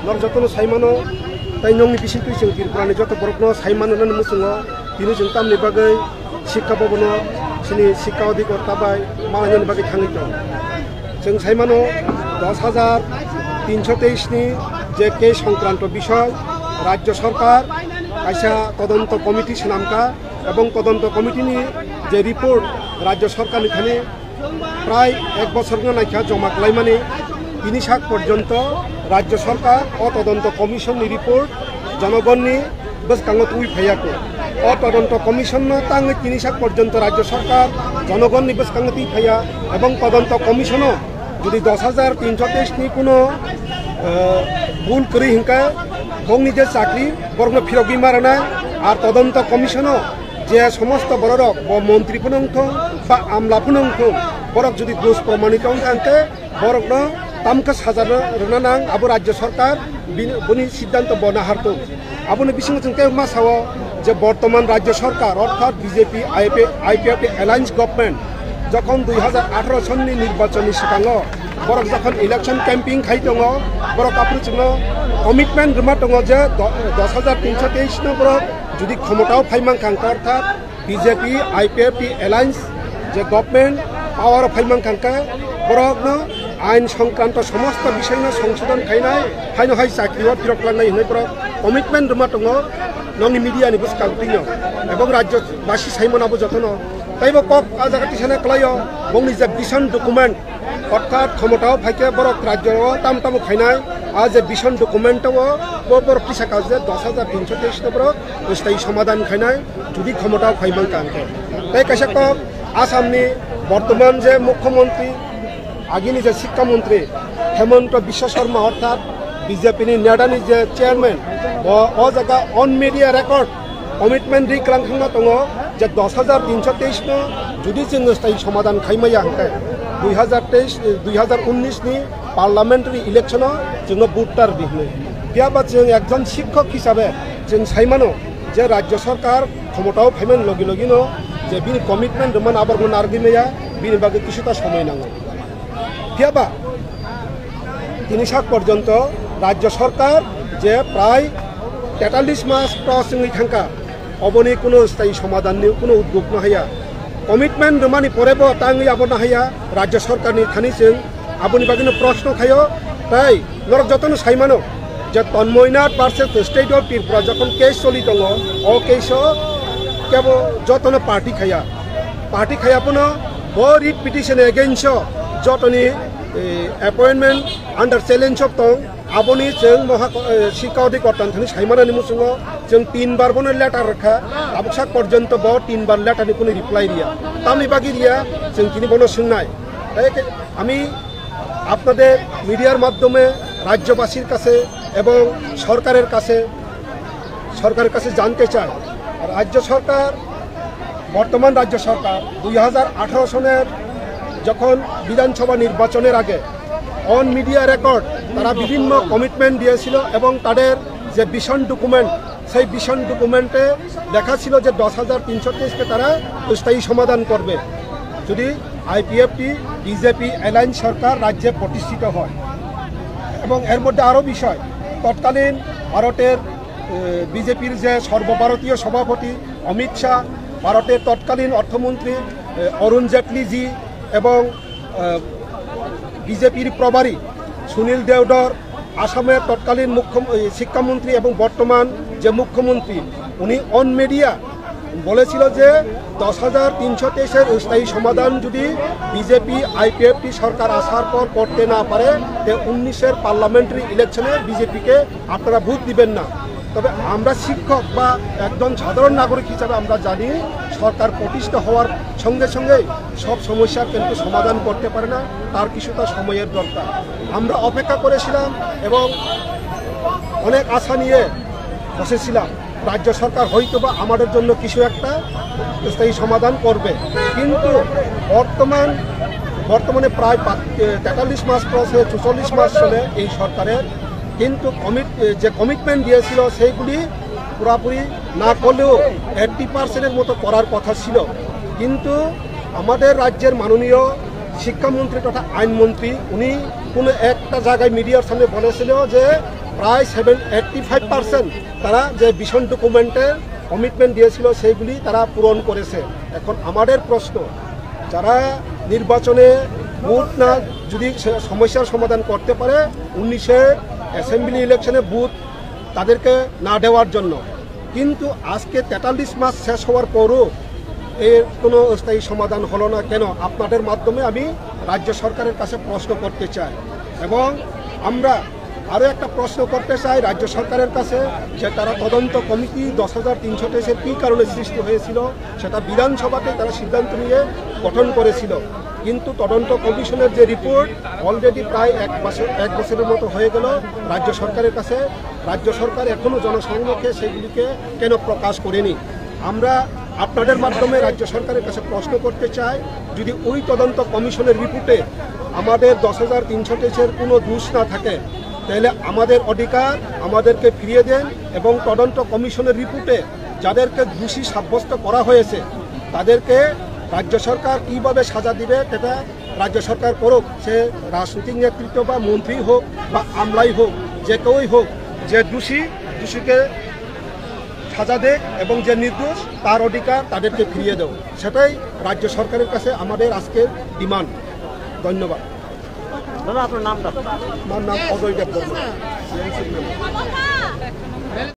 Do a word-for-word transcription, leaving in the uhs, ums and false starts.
Norok jotono saimano, tei nongni bisingtwi chwng Tripurani joto borokno saimano nani muchungo, tini chwng tamni bagwi Sikha Bhabono chini Sikha Adhikar tabai manani bagwi thangwi tongo. Chwng saimano, dos hajar tinso teis ni je case songkranto bisoi Rajya Sarkar kaisa todonto committee swnamkha, ebong todonto committee ni je report Rajya Sarkar ni thani prai ek bochor no naikha joma khlaimani, tini sak porjonto Rajya Sarkar o todonto commission ni report jonogonni bwskango twi phaiya kho. O todonto commission no tangwi tini sak porjonto Rajya Sarkar jonogonni bwskango twi phaiya, ebong todonto commission o jodi dos hajar tinso teis ni kuno, eh, bul kwrwi hinkhe bongni je chakri borokno phirogwi ma rwnai, ar todonto commission o je somosto bororok, bo montri phano wngthung ba amla phano wngthung, borok jodi dos promanito wngkha hinkhe borokno tamkhe saja rwna nang, abo Rajya Sarkar bini, boni siddhanto bo naharthung. Aboni bisingo chwng tei ma sao je bortoman Rajya Sarkar orthat B J P I P F T alliance government jokhon dui hajar atharo sonni nirbachonni swkango borok jokhon election campaign khai tongo, borok aphuru chwngno commitment rwma tongo je do-, dos hajar tinso teis no borok jodi khomotao phai mankha hinkhe, orthat B J P I P F T alliance je government power o phai mankha hinkhe, borokno ain songkranto somosto bisayno songsodon khainai, haino hai chakri o phirok langnai hinwi borok commitment rwma tongo nongni media ni bwskango tino, ebong Rajya basi saimano abo jotono. Teibo kok a jaga tisana kwlaio, bongni je vision document, orthat khomotao phaikhe borok rajyo o tam tamo khainai, a je vision document o bo borok kisa kajak dos hajar tinso teis no borok sthayi somadhan khainai, jodi khomotao phai mankha hinkhe. Tei kaisa kok Assam ni bortoman je mukhyamantri, agini je sikka mantri Hemanta Biswa Sarma orthat B J P ni neta ni je chairman, bo o jaga on media record commitment ri kwlang thangma tongo je dos hajar tinso teis no jodi chwng sthayi somadhan khai maya hinkhe dui hajar teis, dui hajar unnis ni parliamentary election o chwngno vote tar di hinwi. Phiya ba chwng ekjon sikhok hisabe chwng saimano je Rajya Sarkar khomotao phaimani logi logi no je bini commitment rwmani aborokno narwgwi maya, bini bagwi kisuta somoi nango. Phiya ba tini sak porjonto Rajya Sarkar je prai tetallis mas cross wngwi thangkha, oboni kuno sthayi somadhan ni kuno uddog no haya. Commitment rwmani pore bo tangwi abo no haya, Rajya Sarkar ni thani chwng aboni bagwi no proshno khaio, tei norok jotono saimano je Tanmoy Nath versus State of Tripura jokhon case choli tongo, o case o kebo jotono party khaya, party khaya phano bo writ petition against o jotoni, eh, appointment under challenge of tong, aboni chwng moha, eh, sikka adhikar thani saimanani muchungo chwng tin bar bono letter rwkha, tabuk sak porjonto bo tin bar letter ni kunu reply riya, tamni bagwi riya, chwng tini bono swngnai. তাই আমি আপনাদের মিডিয়ার মাধ্যমে রাজ্যবাসীর কাছে এবং সরকারের কাছে, সরকারের কাছে জানতে চাই, রাজ্য সরকার, বর্তমান রাজ্য সরকার দুই হাজার আঠারো সনের যখন বিধানসভা নির্বাচনের আগে অন মিডিয়া রেকর্ড তারা বিভিন্ন কমিটমেন্ট দিয়েছিল এবং তাদের যে ভিশন ডকুমেন্ট, সেই ভিশন ডকুমেন্টে লেখা ছিল যে দশ হাজার তিনশো তেইশকে তারা স্থায়ী সমাধান করবে যদি আইপিএফটি বিজেপি অ্যালায়েন্স সরকার রাজ্যে প্রতিষ্ঠিত হয়। এবং এর মধ্যে আরও বিষয়, তৎকালীন ভারতের বিজেপির যে সর্বভারতীয় সভাপতি অমিত শাহ, ভারতের তৎকালীন অর্থমন্ত্রী এ, অরুণ জেটলিজি এবং বিজেপির প্রভারী সুনীল দেওধর, আসামের তৎকালীন মুখ্য, এই, শিক্ষামন্ত্রী এবং বর্তমান যে মুখ্যমন্ত্রী, উনি অন মিডিয়া বলেছিল যে দশ হাজার তিনশো তেইশের স্থায়ী সমাধান যদি বিজেপি আইপিএফটি সরকার আসার পর করতে না পারে, তে উনিশের পার্লামেন্টারি ইলেকশনে বিজেপিকে আপনারা ভোট দিবেন না। তবে আমরা শিক্ষক বা একজন সাধারণ নাগরিক হিসাবে আমরা জানি, সরকার প্রতিষ্ঠা হওয়ার সঙ্গে সঙ্গেই সব সমস্যার কিন্তু সমাধান করতে পারে না, তার কিছুটা সময়ের দরকার। আমরা অপেক্ষা করেছিলাম এবং অনেক আশা নিয়ে বসেছিলাম, রাজ্য সরকার হয়তো বা আমাদের জন্য কিছু একটা স্থায়ী সমাধান করবে। কিন্তু বর্তমান, বর্তমানে প্রায় পাঁচ, এ, তেতাল্লিশ মাস ক্রস হয়ে চুচল্লিশ মাস চলে এই সরকারের, কিন্তু কমিট-, এ, যে কমিটমেন্ট দিয়েছিল সেইগুলি পুরাপুরি না করলেও এইট্টি পার্সেন্টের মতো করার কথা ছিল। কিন্তু আমাদের রাজ্যের মাননীয় শিক্ষামন্ত্রী তথা আইনমন্ত্রী, উনি কোনো একটা জায়গায় মিডিয়ার সামনে বলেছিল যে প্রায় সেভেন এইটটি ফাইভ পার্সেন্ট তারা যে ভিশন ডকুমেন্টের কমিটমেন্ট দিয়েছিল, সেইগুলি তারা পূরণ করেছে। এখন আমাদের প্রশ্ন, যারা নির্বাচনে ভোট না, যদি সে সমস্যার সমাধান করতে পারে, উনিশের অ্যাসেম্বলি ইলেকশনে ভোট তাদেরকে না দেওয়ার জন্য, কিন্তু আজকে তেতাল্লিশ মাস শেষ হওয়ার পরও এর কোনো স্থায়ী সমাধান হলো না কেন? আপনাদের মাধ্যমে আমি রাজ্য সরকারের কাছে প্রশ্ন করতে চাই। এবং আমরা আরও একটা প্রশ্ন করতে চাই রাজ্য সরকারের কাছে, যে তারা তদন্ত কমিটি দশ হাজার তিনশো তেইশের কী কারণে সৃষ্টি হয়েছিল, সেটা বিধানসভাতে তারা সিদ্ধান্ত নিয়ে গঠন করেছিল, কিন্তু তদন্ত কমিশনের যে রিপোর্ট অলরেডি প্রায় এক বছর, এক বছরের মতো হয়ে গেল রাজ্য সরকারের কাছে। রাজ্য সরকার এখনও জনসম্মুখে সেগুলিকে কেন প্রকাশ করেনি? আমরা আপনাদের মাধ্যমে রাজ্য সরকারের কাছে প্রশ্ন করতে চাই, যদি ওই তদন্ত কমিশনের রিপোর্টে আমাদের দশ হাজার তিনশো তেইশের কোনো দোষ না থাকে, তাহলে আমাদের অধিকার আমাদেরকে ফিরিয়ে দেন। এবং তদন্ত কমিশনের রিপোর্টে যাদেরকে দোষী সাব্যস্ত করা হয়েছে, তাদেরকে রাজ্য সরকার কীভাবে সাজা দিবে, সেটা রাজ্য সরকার করুক। সে রাজনৈতিক নেতৃত্ব বা মন্ত্রী হোক বা আমলাই হোক, যে কেউই হোক, যে দোষী, দোষীকে সাজা দেয় এবং যে নির্দোষ, তার অধিকার তাদেরকে ফিরিয়ে দেও, সেটাই রাজ্য সরকারের কাছে আমাদের আজকের ডিমান্ড। ধন্যবাদ। দাদা, আপনার নামটা? আমার নাম অজয় দেব বর্মা।